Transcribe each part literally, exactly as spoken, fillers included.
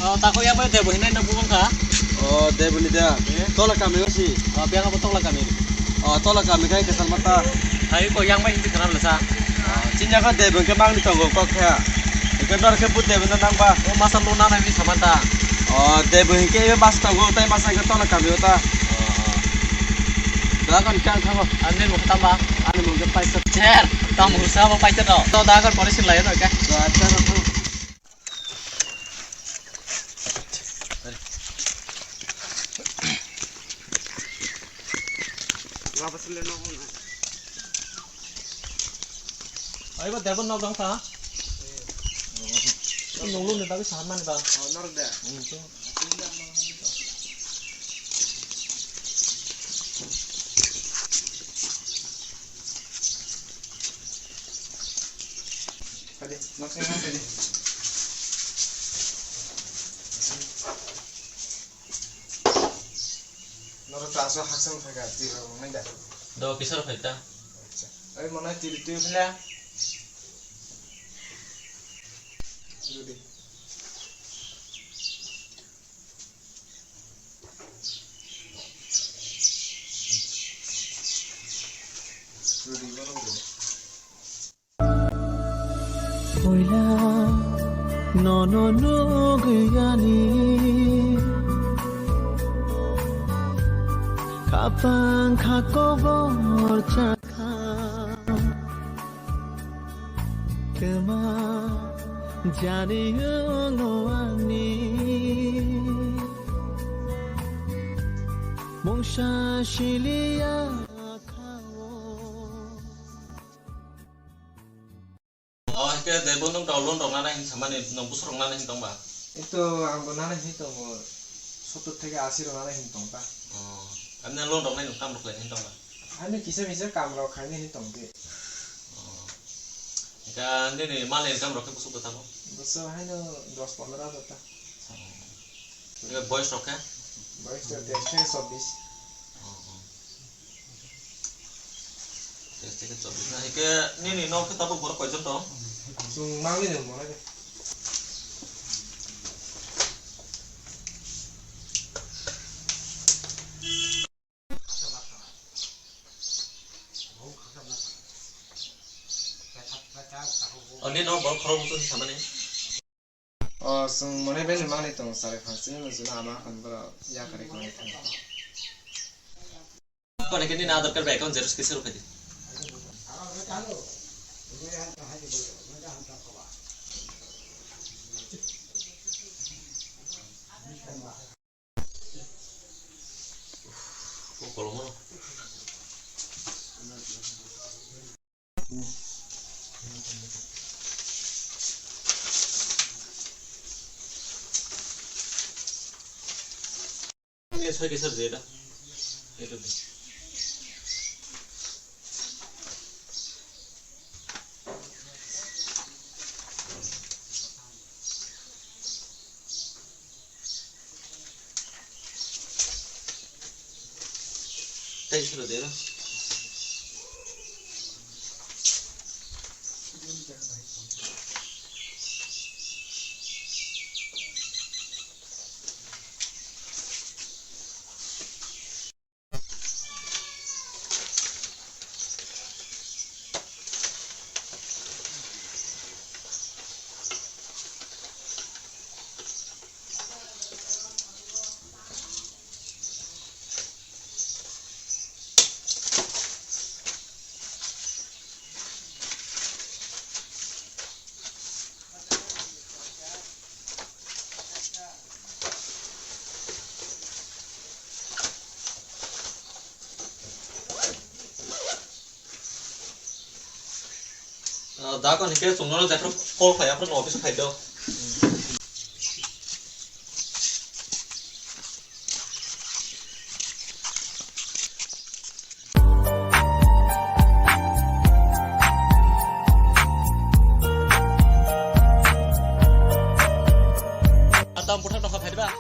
O, tako yang bai Debo hinai no bubung kha. O, Debo ni da. Eh? Tola kami o si. O, biang abo Tola kami. O, Tola kami kai kesal mata. Hai ko yang bai hindi khanam lesa. O, chinya ko Debo ke mang ni tongo kok kha. Ke dor ke but Debo na nang ba. O, masa lo na nang ni samata. O, Debo ke mas tongo tai masa ke Tola kami o ta. O, o. Da kon kang thango. Ani mo tamba. Ani mo ke paisa. Cher, tam mo sa mo paisa do. To da kon pore sin lai no ke. Da, da, da. Aiba Debo nok dong ta? Nunglu ni bagwi sahan mani ba? Oh, norok de. Hmm, to. Pwdai, nok sini pwdai. Norok ta aswk haksa wngkha, twi rok wngnai da? Do, kisa rok phai ta. Acha. Oi, mwnai twi, twi phila. Rudi. Rudi, bono rudi. Puila nono nugwi ani khapang kha kobor chakha. Twma jani wngo ani mungsa siliya kha o. O, hwnkhe Debo nwng rok loan rok nana hin samani, nwng bwswk rok nana hin tongba? Eto ang bo nana hin tongo, sottor theke asi rok nana hin tongkha. O, ani loan rok nai nwng kam rok lai hin tongba? Ani kisa misa kam rok khaina hin tongdi. O. Hwnkhe nini mal income rok khe bwswk bwthango? Bwswk haino dos pondro hajar ta. O. Hwnkhe boyes rok khe? Boyes rok teis theke chobbish. O, o. Teis theke chobbish na, hwnkhe nini nok khe tabuk borok koijon tong? Chwng mangwi rw mano de. O, nini nok borok khorok bwswk samani? O, chwng mwnai bai ni manwi tongo, chari phanchini no chwngno ama akhon borok yakarwi kwlai thangkha. Kone khe nini Aadhaar card bai account xerox kisa rw khaidi. Ko kolomo no. Ini saya geser dia dah. Itu dia. Tei sero dero. Ah, da kon hike chwngno jephru call khai, aphru office khai do. Atam buthak nokha phaiba.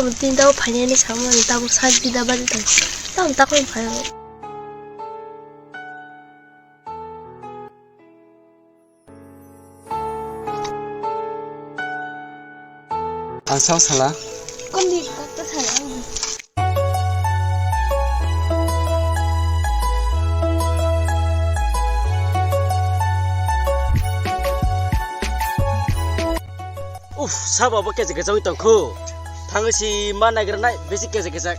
Tini tabuk phainani samani tabuk side bida bari tong. Tamo takhwlai phai. Ang sao sala. Kondi kokto sala. Uf, sabo bo keche keche oi tongkhu. Thangwi si ma naigra nai bisi keche keche.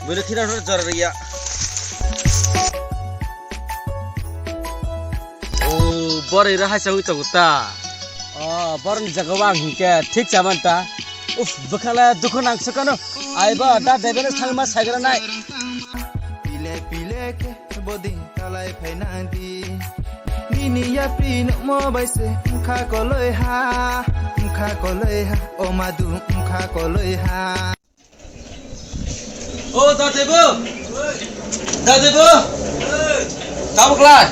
Bwino khina horo jora riya. O, boroi ra hai changwi tongo ta. O, boroni jaga o ang hinkhe thik chaman ta. Uf, bwkhala dukhu nang swkano. Ai bo da debele thangma saigra nai. Pile pile khe bodi talai phainang di. Nini yapri no mo bai se mkha koloi ha, mkha koloi ha, o madu mkha koloi ha. O da debo, da debo, tabuk lai.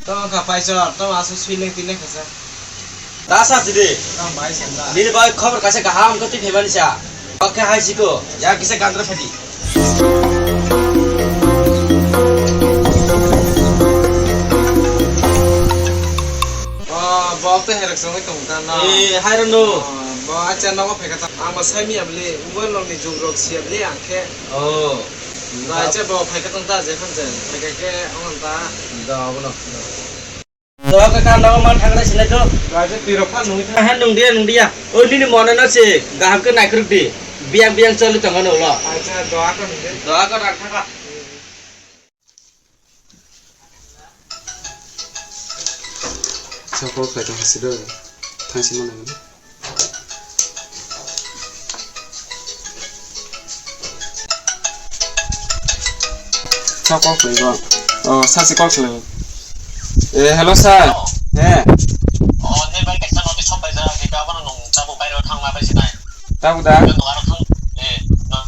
Tamo kha paisor, tamo aswk sui leng twi leng kha sa. Ta sa sidi. Tamo bai sa da. Nini bai khobor kaisa kaham khe twi phaimani sa. Kok khe hai siko, ya kisa gandra phadi. O, bo tei herek songwi tong ta no. Eh, hai rw no. O, bo acha nogo phai kha ta. Ang bo sai mi abli, mobile rok ni jug rok si abli ang khe. O. Raja bo phai kha tong ta je khan je. Phai kha khe ong ta. Da, abono. Do ka kan do man thang dai sinai do. Raja twi rok phan nungwi thang. Han nung dia, nung dia. O nini mona no se gaham ke naikruk di. Biang biang choli tong ano lo. Acha, do ka nung de. Do ka rak thang ka. Sa call khlai tong hasi do. Thang si mano. Sa call khlai bo. Oh, sa si call khlai. Eh, hello sir. Hello. He. Oh, ne bai kaisa notice sok bai ja, kita apa nung tabu bai ro thang ma bai sinai. Tabu da? Nung aro thang, eh, no.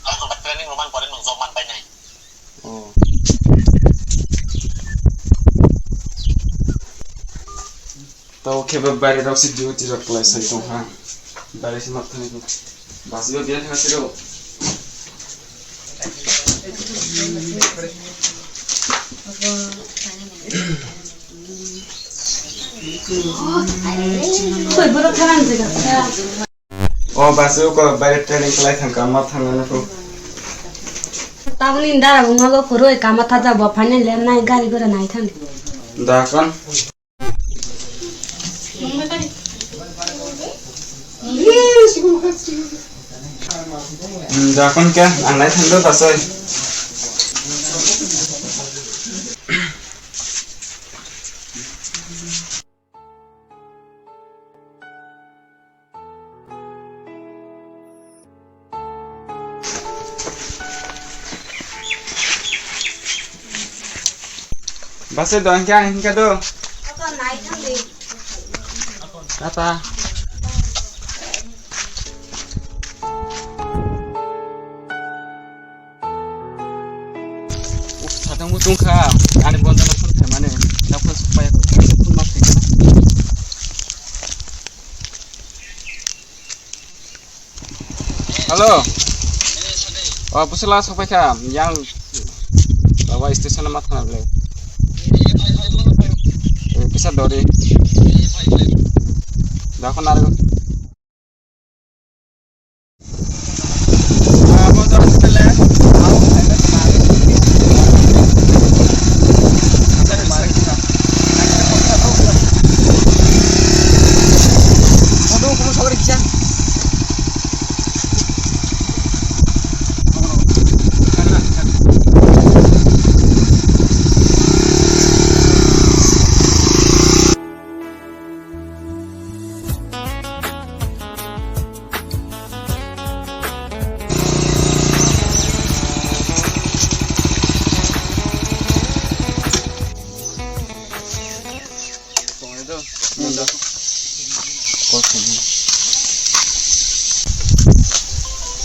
Aro thang training roman pore nung job man bai nai. Oh. Tao khe ba baire rok se duty rok klai sai tong ha. Baire se mak thani ko. Bas yo dia thang se ro. Koi boro thalang jega. O bus o ko baire training klai thang kama thang na ko. Taboni dara bungo go khurui kama thaja bo phane le nai gari gora nai thang. Da kon. Da kon ke ang nai thang do basai. Base do hingke ang hingke do. Apa nai thang di. Apa? Uf, satang bo tongkha, ani bonda no phone khaimani, na phone sukmaya, phone ma khaimani. Hello. O, bwswla sokphaikha, yang baba station ma thangna belai. Eh, kisa dori. Dakho narwgo.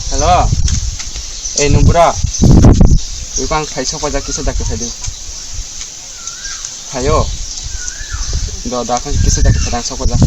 Hello. Eh, nung bura. Ui, ang phai sok paijak, kisa dakti phai di. Phaio. Do, do, kisa dakti phaidang sokojak.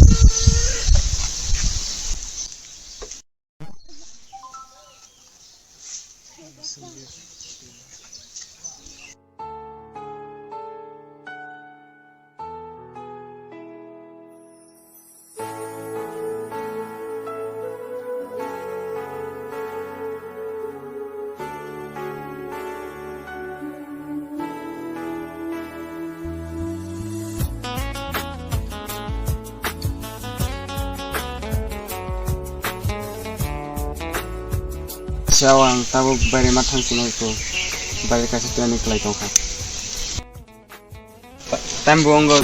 Siya ang tabuk baire ma thang sino ko baire kaisa training khlai tongkha. Time bo wngkha.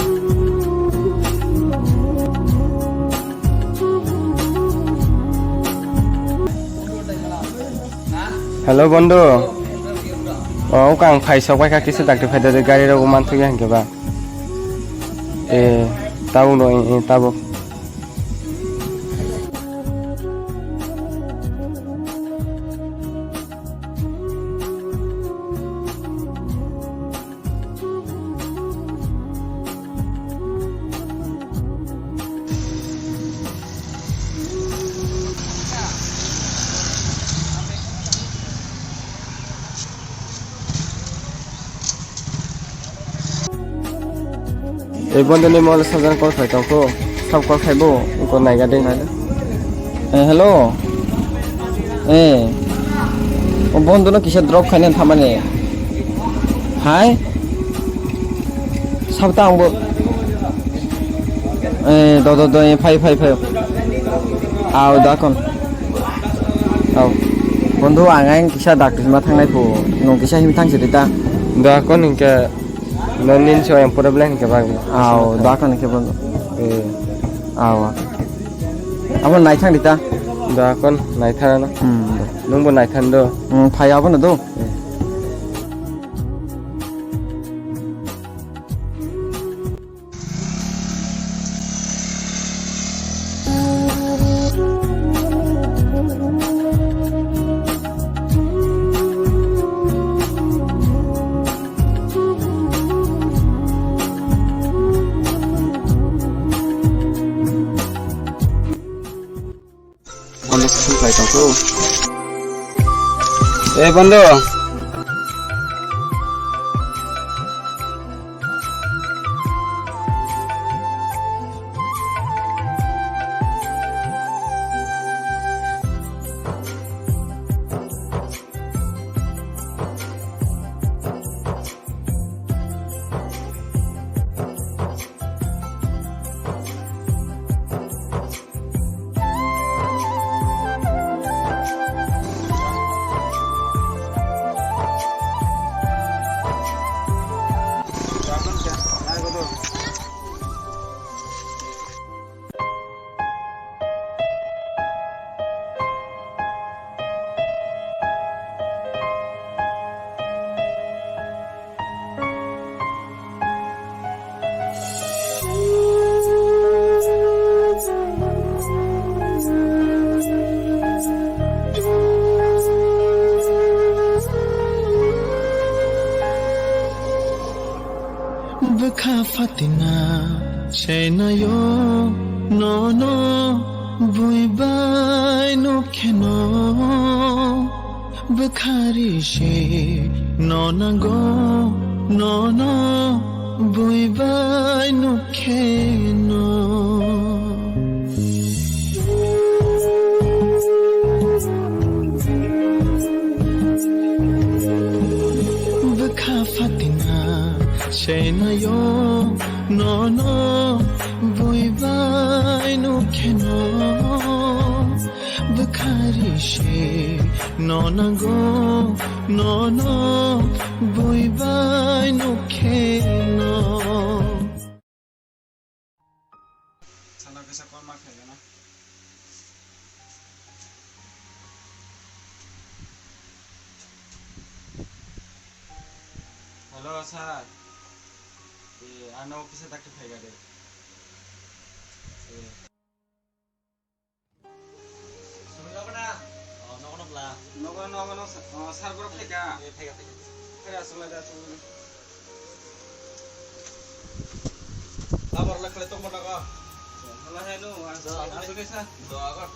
Hello, bondhu. O, wngkha ang phai sok bai kha, kisa dakti phai da, gari rok man thok ya hwnkhe ba. E, tabuk no, e, e, tabuk. Ei bondhuni mole sajan call khai tongkho, sab call khaibo, wngkha naiga de. Eh, hello. Eh. O bondhu no kisa drop khaina thamani. Hai? Sab ta angbo. Eh, do, do, do, eh, phai, phai, phai. Aw, da kon. Aw. Bondhu, ang, ang kisa dakti ma thangnai phu. Nung kisa him thang sidi ta. Da kon hingke. No nin so yang problem ke bang. Aw, da kon ke bon. Eh. Aw. Amo nai thang dita. Da kon nai thang no. Hmm. Nung bo nai thang do. Hmm, phai abo no do. Eh. Conversation khlai tongkho. Eh, bondhu. Bwkha phatina senayo nono bui bai nukheno. Bwkhari se no nango, nono bui bai nukheno. Bwkha phatina senayo nono bui bai nukheno. Bwkhari se no nango, nono bui bai nukheno. Sana kisa call ma khaigana. Hello, sir. Eh, ano kisa dakti phaiga de. Eh. Sumil nogo na? Oh, nogo no bla. Nogo, nogo, no, sa-, oh, sir borok phaika. Eh, phaika, phaika. Phaika, aswk lai da, aswk lai da. Borla khle tongma naga. Wala he no, ang sa, ang sa, sa. Do agon.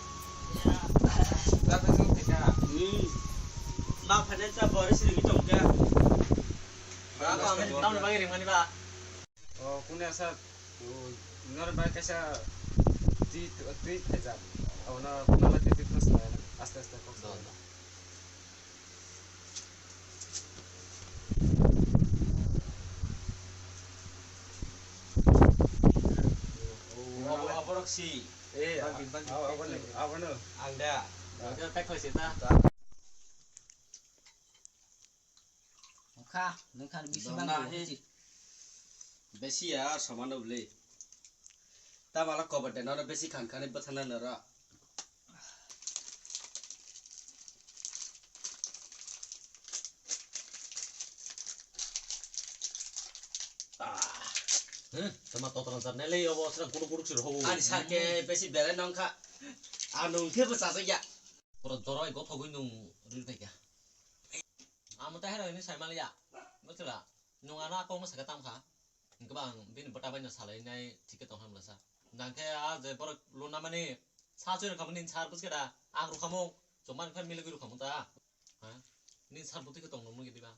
Da ka sung thika. Hmm. Ma phane cha bori siri ki tongka. Ba ka ang tam ba ri mani ba. O, kunya sa. Nor ba ka sa. Ti, ti, ti, ti, ti. O, na, na, ti, ti, ti, aste, aste, kok sa. Do, do. Abo, aborok si. Eh, bagi, bagi, abo, abo, abo, abo. Ang da. Ang da, tak kau sih, ta. Kha, nung khan bisi. Dona mang he. Besi ya, samano beli. Ta mala kobar de, nora besi khan khan, bethana nora. Ah. Heh, tama totran sar nele, obo sira guruk guruk sir hobo. Ani sar ke besi bere nong kha. Anung khe bo chajak ya. Pura jorai gothogwi nung ri thai kha. Amo ta hera ni sai maliya. Bwswra, nung ano akong no saka tam kha. Hwnkhe ba ang bini bwta bai no salai nai thik khe tong kha mlasa. Nang khe a je borok luna mani sa sui rwkha mani sar bwswra ang rwkha mung. Chuma rwkha miligwi rwkha mung ta. Ha? Ni sar bwtwi khe tong nung nung diba.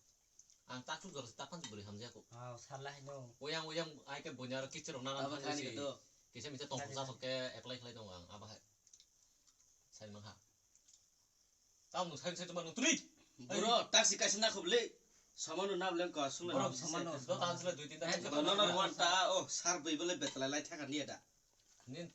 Ang tak tuk jora tak phan bwrwi hamjak kho. Oh, sar lai no. Oyang oyang ai khe bonya ro kichir rok nana. Abo thang kani si. Kisa misa tong kha sok khe apply khlai tongo ang abo hai. Sai man kha. Tamo sai sai tamo tuli. Bro, taxi kaisa na khoble. Samano na blen ko sung na. Bro, samano. Do tan sila dui tin ta. No, no, no, one ta, oh, sar bai bole betla lai thaka ni ada. Nin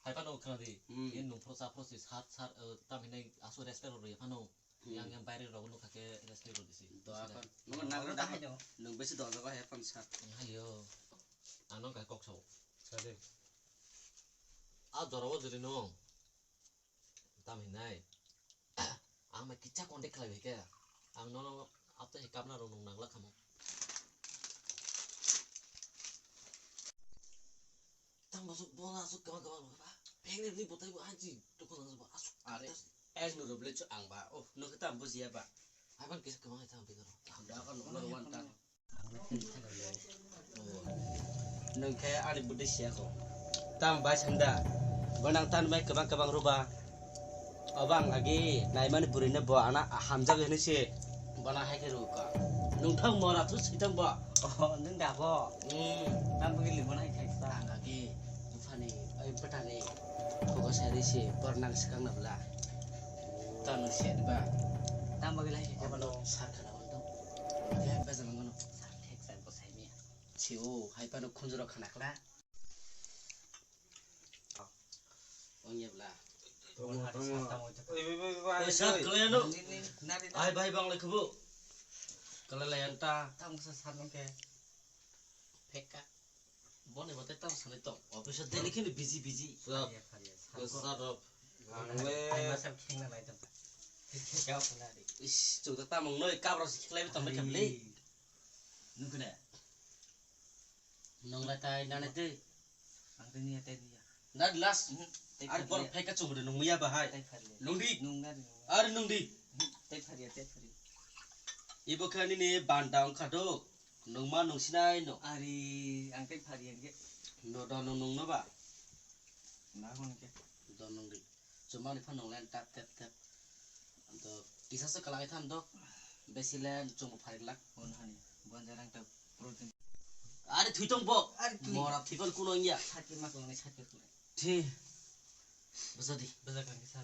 hai pano khna di. Hmm. In nung pro sa pro si sat sar, eh, tam hinai asu respect ro ya pano. Hmm. Yang yang baire ro no kake respect ro disi. Do akan. Nung na ro da hai no. Nung besi do jago hai pan sat. Hayo. Ano kai kok so. Sade. A jora o jodi no. Tam hinai. Ang mai kicha contact khlai bai khe. Ang nono apto he kapna rong nung nangla khamo. Tang masuk bola asuk kama kama ba. Pengre ni botai bo anji tukun nang ba asuk. Are, es nu roble chu ang ba. Oh, no kita bujiya ba. Aban kisa kama hai tang pengro. Ang ba kan no wan tang. Nung khe ani bwdwi siya kho. Tam bai sanda. Bo nang tan bai kwbang kwbang ruba. Obo ang agi naimani bwrwino bo ana hamjak hinwi se. Bono hai khe rwkha. Nung thang mora thu sitang bo. Oh, nung da bo? Hmm. Tam bwgwi limo nai khai sa. Ang agi buphani, oi bwtani. Khugo sai risi, bor nang swkang na bwla. Tamo se ba. Tam bwgwi lai khe bono sar khana bono. Khe bejal mano. Sar thek sar bo sai miya. Sio, hai pano khunjuro khana khla. Ongya bla. Tongo, tongo. Oi, oi, oi, oi, oi, sat oi. Kalai ano. Ni, ni, nari, nari. Ai, bai, bang lai khubu. Kalai lai anta. Tamo sa sar nung khe. Pheka. Boni mate tam sanai tong. Office daily khini busy, busy. Sat. Phariya, phariya, sat. Sat rok. Ang le. Ai, masa khengna lai tong. Khengna lai tong. Ish, chwng ta tamung noi, kabra se khlai tong le khabli. Nukune. Nong lai tai nane tei. Ang tei niya, tei niya. Na last. Mhm, tei phariya. Ar bor phai ka chumri nung miya bahai. Tei phariya. Nungdi. Nung na di nung. Ar nungdi. Mhm, tei phariya, tei phariya. Ibo khe nini banda wngkha do. Nung ma nung sinai no. Ari ang tei phariya ge. No do nung nung no ba. Na hon ke. Do nungdi. Chumani phano nang len tap tap tap. Anto kisa se kalai than do. Besi len chumbo pharik lak. Hon hani. Bon jarang tap protein. Ari thwi tong bo. Ari thwi. Mora thwi kon kuno ya. Sakir ma kuno sakir kuno. Thi. Basa di. Basa kan kisa.